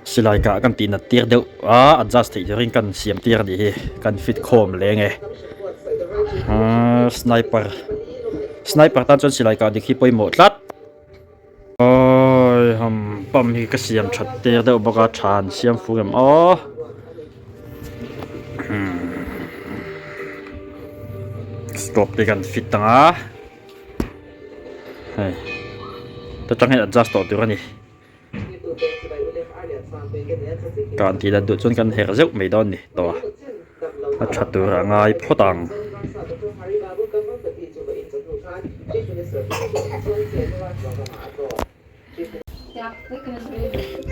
Silai kah kan tih nat tir deuh a, adjust theih turin kan siam tir a nih hi, kan fit khawm leng e. Ahh sniper, sniper tan chuan silai kah dik hi pawimawh tlat. Awi ham pump hi ka siam that tir deuh bawk a, tha an siam fur em aw. Scope te kan fit ang a, hei ta tang hian adjust tawh tur a ni. Kan tih dat duh chuan kan herh zeuh mai dawn ni tawh a, a tha tur a ngai phawt ang.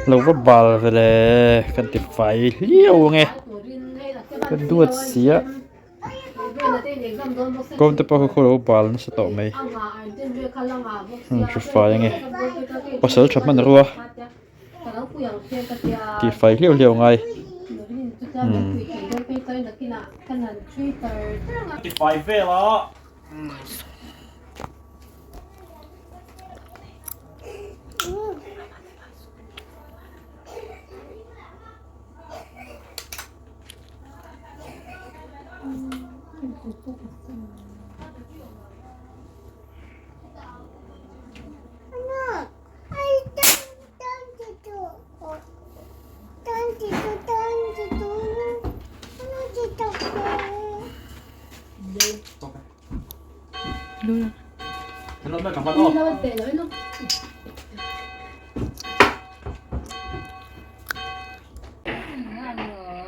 Lo va bal ve le kan ti fai hliau ang e, ka duat sia. Kawng te pawh khaw lo bal nasa tawh mai hri fai ange pasal tha hmanrua tih fai hliau hliau ngai ti fai vel a.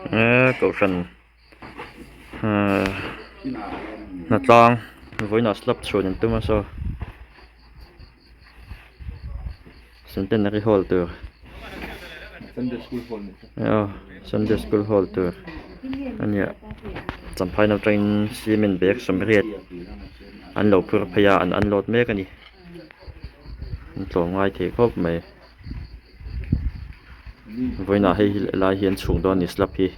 Eee kohhran hnatlang vawiinah slab chhuan an tum a saw centenary hall tur aw sunday school hall tur a nia champhai lam atangin cement bag sawmriat an lo phur phei a an unload mek a ni an tlawm ngai thei khawp mai. Vawiinah hei hi lai hi an chhung dawn a ni slab hi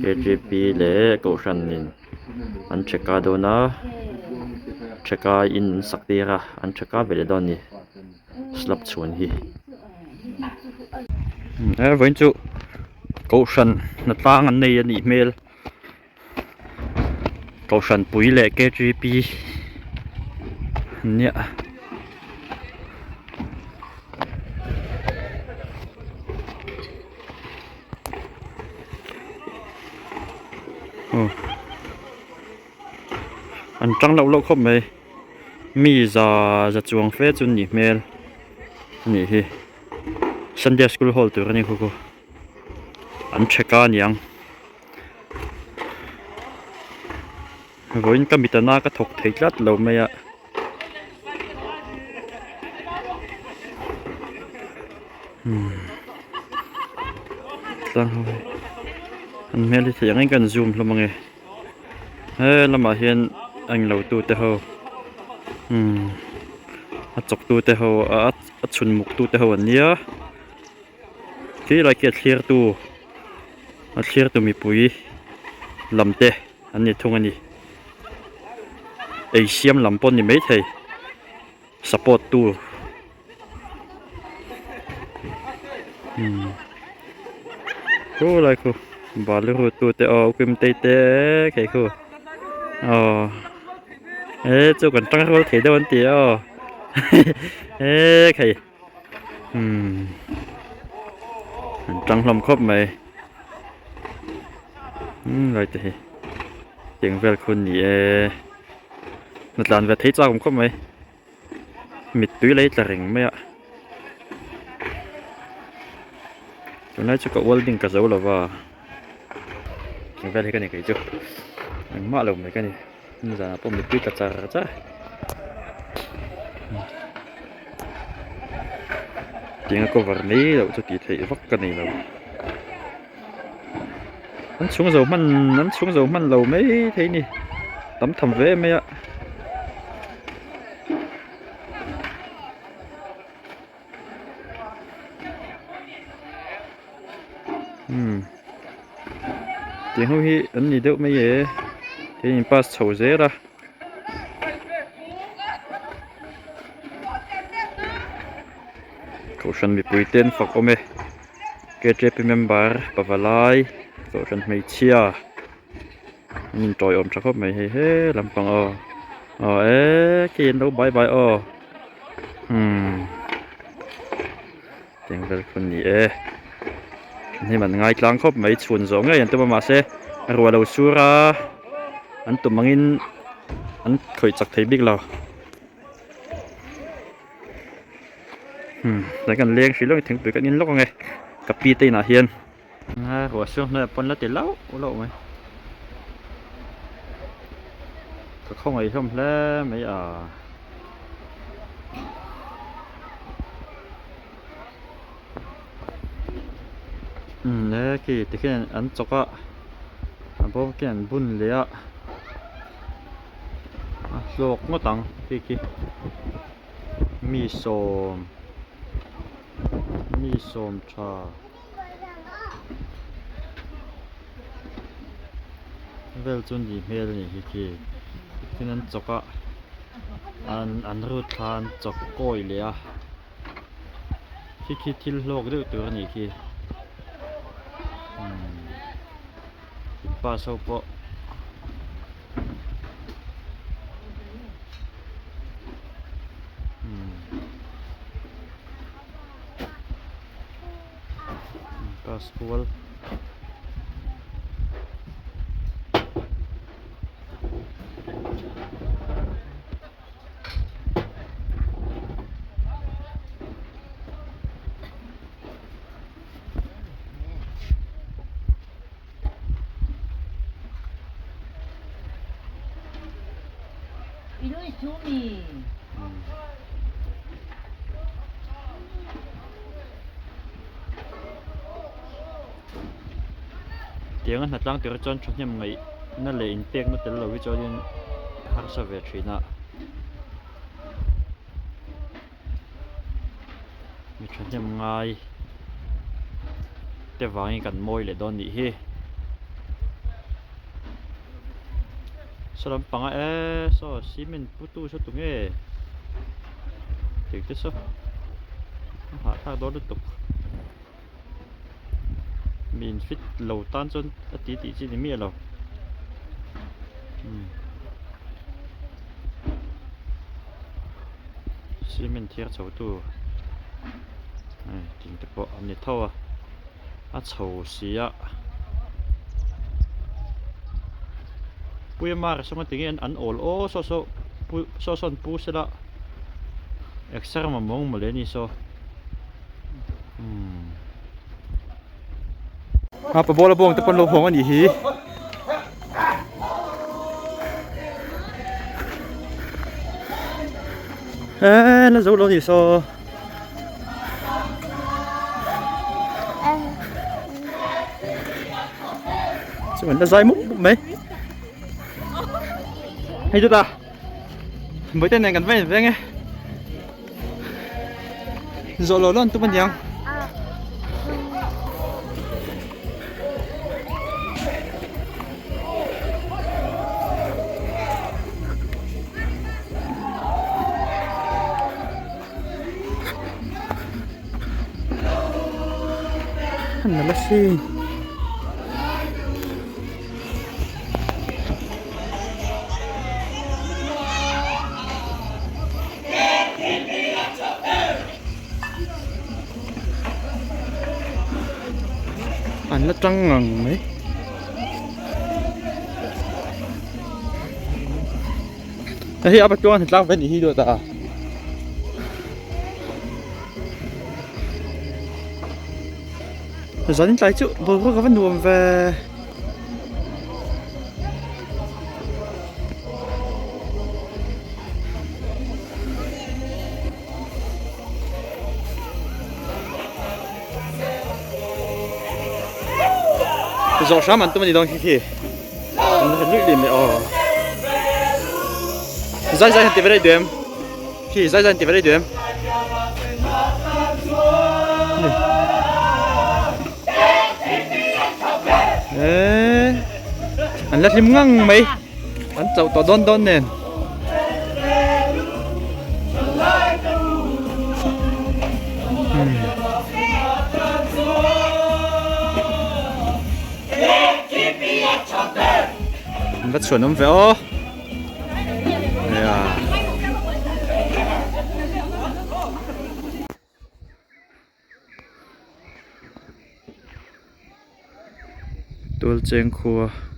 K G P leh kohhran in an theka dawn a theka in an sak tir a an theka ve leh dawn a ni slab chhun hi he vawiin chu kohhran hnatlang an nei a nih hmel kohhran pui leh K G P an nia. An tang loh loh khawp mai mi za za chuang fe chu an nih hmel a nih hi Sunday school hall tur a ni khaw khaw an theka aniang. Vawiin ka mit ana ka thawk thei tlat lo mai a. Tlang ho hi an hmel hi theih angin kan zoom hlawm ange he lamah hian a englo tu te ho umm a chawk tu te ho a chhun muk tu te ho an nia khi lai khi a thlir tu a thlir tu mipui lam te an ni thung a ni ei siam lam pawh a ni maithei support tu. Khu lai khu balu ru tu te aw kim tei te kei khu aw e chu kan tang rual thei deuh an ti aw e khei umm an tang hlawm khawp mai umm lai te hi tiang vel khu ni e hnatlan ve thei chak awm khawp mai. Mittui lei tla reng mai a tunlai chu ka welding ka zo lova eng vel hi ka ni kei chu engmah lo mai ka ni nizanah pawh mittui tla char char tianga cover mai loh chu tih theih vak ka nei lo an chhung zo hman an chhung zo hman lo mai thei a ni tam tham ve mai a. Umm tiang ho hi an ni deuh mai e tin in pass chho zel a. Kohhran mipui te an fak awm e. K T P member pavalai kohhran hmeichhia an intawiawm tha khawp mai hei he lampang aw aw eee khi an lo bai bai aw umm tiang vel khu ni e hnim an ngai tlang khawp mai chhun zawh ngei an tum a mahse ruah lo sur a an tum angin an khawih chak thei bik lo. Umm tlai kan leng hrih lawk thingpui kan in lawk ang e ka pi te inah hian ruah sur hnuaiah pawn la ti lauh lauh mai ka khawngaih hlawm hle mai a. Umm le khi tikhian an chawk a a bawm khian an bun leh a a hlawk ngawt ang khi khi. Mi sawm mi sawm tha vel chu ni hmel a nih hi khi tin an chawk a an an rut thla an chawk kawi leh a khi khi thil hlawk deuh tur a nih khi umm pass ho pawh. Bus kual Tianga hna tlang tir chuan thahnem ngaihna leh inpekna tel lo hi chuanin harsa ve thin a. Mi thahnem ngai te vangin kan mawi leh dawn nih hi. Saw lampanga eee saw cement pu tu saw tunge tih te saw a hahthlak dawn lutuk mi in fit lo tan chuan a ti tih chi ni miah lo. Cement thiar chho tu hei thing te pawh an ni tho a a chho si a puia mar sawn tinge an awl aw saw saw pu saw sawn pu sela exer mamawng mawle a ni saw umm. A pa bawla bawng te pawn lo hawng a nih hi. Eee la zo lo ni saw. Chu an la zai mup mup mai. Hei chu ta. Bawihte nen kan va in veng e. Zawh lo lo an tum aniang. An la si. An la tang ngang mai. Hei a patuan hi tlang ve nih hi dawt a. Zanin tlai chu boruak a va nuam ve. Zawh hram an tum a ni dawn khi khi an ri luih luih mai aw zai zai han ti ve daih duh em khi zai zai han ti ve daih duh em. Eee an la hlim ngang mai an chauh tawh dawn dawn nen. va chhuan awm ve aw yeah. Tualcheng khua.